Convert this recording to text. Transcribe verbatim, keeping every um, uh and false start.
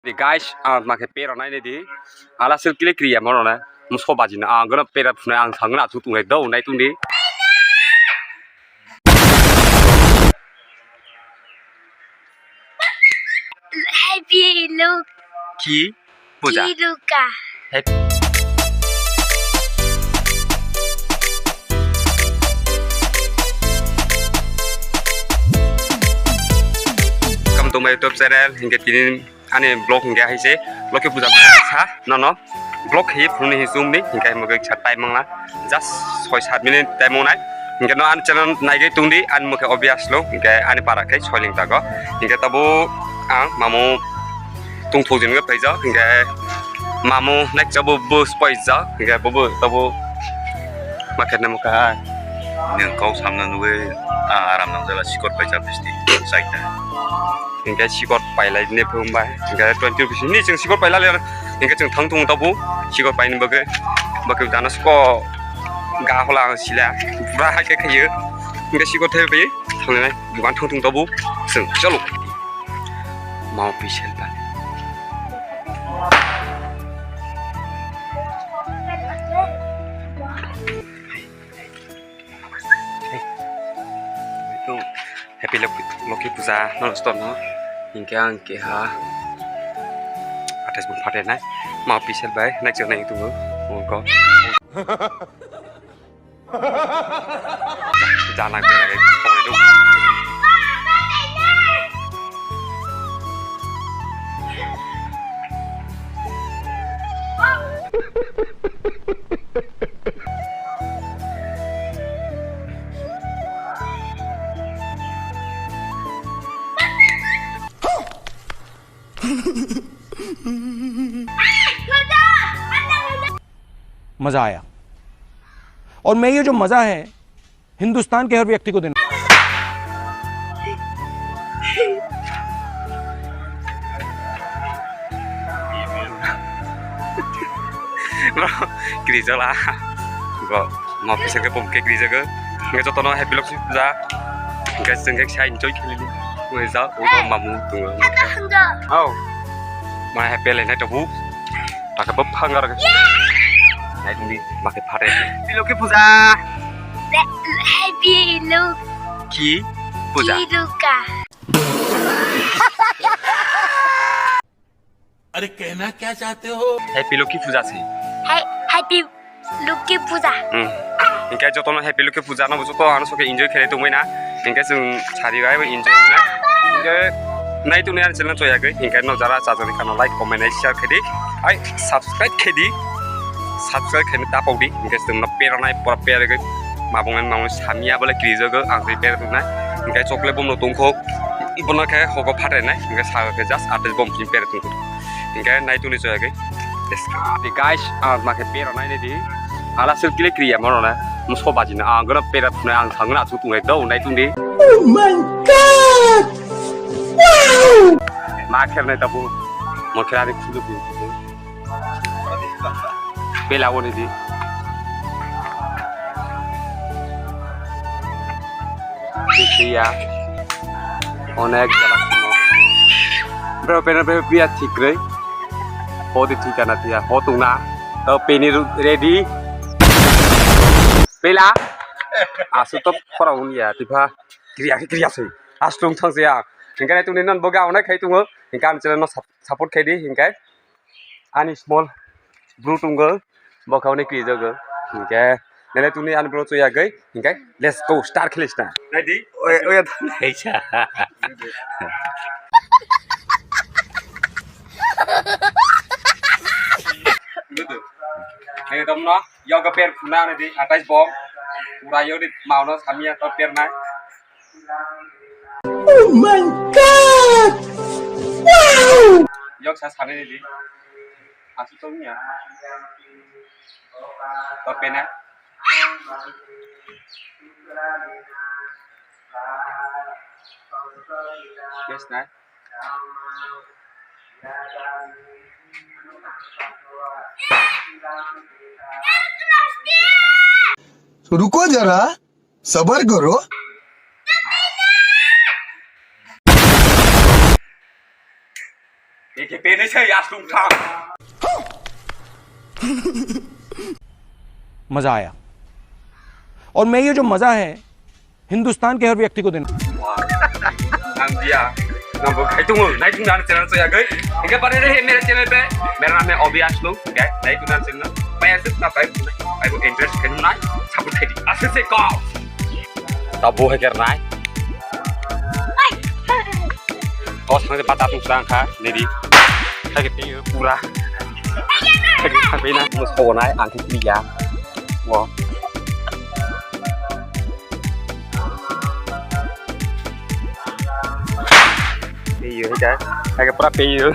Di guys, ang makhe pera nai di. Ala sir kile kriya mo na. Muso baji na ang gana pera phuna ang sang na chu tunai do nai tungdi. Happy look. Ki puja. Ki luka. Happy. Welcome to my YouTube channel. Hingke tini ani vlog hingke hai se, vlog ke puja sa, no, no. Vlog hai phununi hi zoom ni, hingke hai mokhe sa time mangla. Just soi sat minute time mangnai. Hingke no ani channel naigwi tungdi, ani mokhe obvious lo, hingke ani para khe soiling tago. Hingke tabo ang mamu tungthok jin khe phaijak, hingke mamu naikcha bo bus paijak, hingke bo bo tabo ma khe namo kha. Nang kau samna nugwi, ah, aram nang jala sikot paijak bisti, saita. Hingke sikot pailai ne phung bai. Hingke twenty rupees ni chwng sikot pailai le. Hingke chwng thang thung tabu sikot paini bagwi. Bagwi dana siko ga hola ang sila. Pura hai khe khayo. Hingke sikot thai bai. Thang nai dukan thang thung tabu. Chwng chalo. Mau pisel ta. Hey. Itu Happy Loki, Loki Puja no store no. Hingke ang keha atas bung phatenai. Mau pisel bai naik jok naik tunggu. Mungko. Jana kena kayak kau itu. मजा आया। और मैं ये जो मजा है, हिंदुस्तान के हर व्यक्ति को देना। Bro, kiri jala. Bro, ma pisa ke pom ke kiri jaga. Nge joto no happy lok ja. Nge sengke sai enjoy khili. Nge ja, o mamu tunga. Au. Ma happy le nai to bu. Taka bap hangar. Nai tungdi, ma ke phare. Happy Loki Puja. Happy Loki. Ki Puja. Ki Luka. अरे कहना क्या चाहते हो? Happy Loki Puja se. Hai, Happy Loki Puja. Hmm. Hingke joto no Happy Loki Puja no joto ano soke enjoy khere tongmai na. Hingke chwng sari bai enjoy na. Hingke nai tuni ani channel choyagwi. Hingke no jara chajani kano like, comment, share khedi. Ai subscribe khedi. Subscribe khedi tapok di. Hingke chwng no pera nai pora pera gwi. Mabung nai mabung samia bole kiri jago ang twi pera tongnai. Hingke chocolate bom no tongkho. Bono khe hogo phatai nai. Hingke sago khe just ates bom pin pera tongkho. Hingke nai tuni choyagwi. Let's go. Di guys, ang ma khe pera nai di. Ala sir kile kriya mo na. Muso baji na ang gana pera phunai ang thang na chu tungai do nai tungdi. Oh my God! Wow! Ma kher nai tabu. Mo kher ani khulu bu. Pela woni di. Kisiya. Onek jala kuno. Bro, pena bro, piya thik rei. Ho di thik ana tiya. Ho tungna. To peni ru-, ready. Pela. Asu to khora unya tipa. Kriya, kriya sui. Astung thang siya. Hingkane tuni non boga onek khai tungo. Hingkan channel no sub-, support khai di. Hingkai. Ani small bro tunggo, bo khauni kri jogo. Hingke, nene tuni ani bro chuya goi, hingke, let's go, start khili start. Ready? Oya, oya, thang hai cha. Ludu. Hei, dom no, yoga per phuna ne di, atais bom. Pura yo di, mau no, samia to per nai. Oh my God! Wow! Yok sa sani ni di. Asu tong ya. Tope na. Yes na. तो रुको जरा, सबर करो। Ye pene se ya sung thang. मजा आया। और मैं ये जो मजा है, हिंदुस्तान के हर व्यक्ति को देना। Nang dia, nang bo khai tungo, nai tungo ang channel so ya gai. Hingke pare re he mere channel pe, mera naam hai Obi Ashlum, gai, nai tungo ang channel. Pai ase na pai, pai bo interest kenu nai, support khai di. Ase se ko. Tabo hai kar nai. Kos nang de pata tung sang kha, nedi. Khai ke pura. Khai ke pura, mo so nai, ang ke pura. Wo. Peyu, guys. Agak pura peyu.